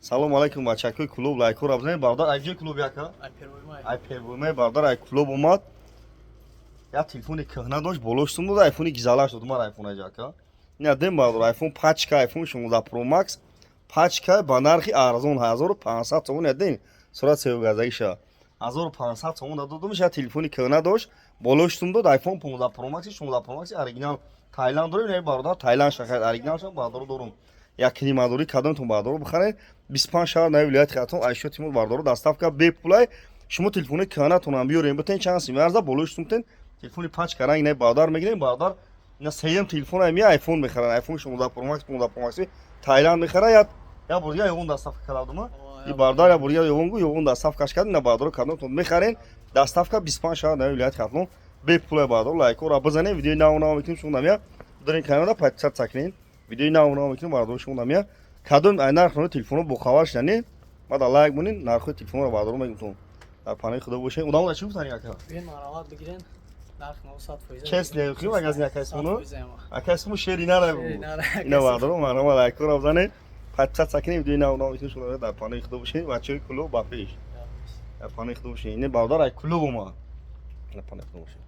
Салом алайкум, бачакои клуб, лайкҳоро бизанед. Бародар, ай ҷои клуб яка? Ай Первый Май. Ай Первый Май. Бародар ай клуб омад, як телефони кӯҳна дошт, болош сум дод, айфони гизалаш дод. Ман айфон аҷака ина дем, бародар, айфон пачка, айфон 16 Pro Max пачка ба нархи арзон, 1500 сомон. Ядем сурат севгазагиша, 1500 сомон додумш. Як телефони кӯҳна дошт, болош сум дод, айфон 15 Pro Max, 16 Pro Max оригинал Тайланд дорем. Ина бародар Тайланд шахад, оригиналшам бародаро дорум. Як нимадорӣ кадомтон, бародаро, бихаред. 25 шаҳр нави вилояти Хатлон айшоти мо, бародаро, доставка бепулай. Шумо телефони кӯҳнатонам биёрем, битен чанд сим арза, болош сумтен, телефони пачка ранг не, бародар, мегирем. Бародар ина сеюм телефон ами айфон мехаранд, айфон 16 Pro Max, 15 Pro Max Тайланд мехара. Як бор дига ёвон доставка кардам. И бародар як бор дига ёвон гу, ёвон доставкаш кард. Ина бародаро, кадомтон мехарен, доставка 25 шаҳр нави вилояти Хатлон бепулай. Бародаро, лайкҳоро бизанем, видеои нав нав мекунем. Шумо намия дорем, каналда подписаться кунед, видеои нав нав мекунем. Бародаро, шумо намия кадом ай нархи телефонро бохабар шудани, баъда лайк монед, нархҳои телефонро, бародаро, мегӯтон. Дар паноҳи Худо бошед. Одамо чӣ гуфтани, ака? Бин, марават бигирен. Нарх 900%. Честно, хи магазин акайсмону? 100% ама. Акайсму шери нара. Шери нара. Ина бародаро, марама, лайкҳоро бизанед, подписаться кунед, видеои нав нав мекунем. Шумо дар паноҳи Худо бошед. Бачаҳои клуб ба пеш, дар паноҳи Худо бошед. Ин бародар ай клуб омад, дар паноҳи Худо бошед.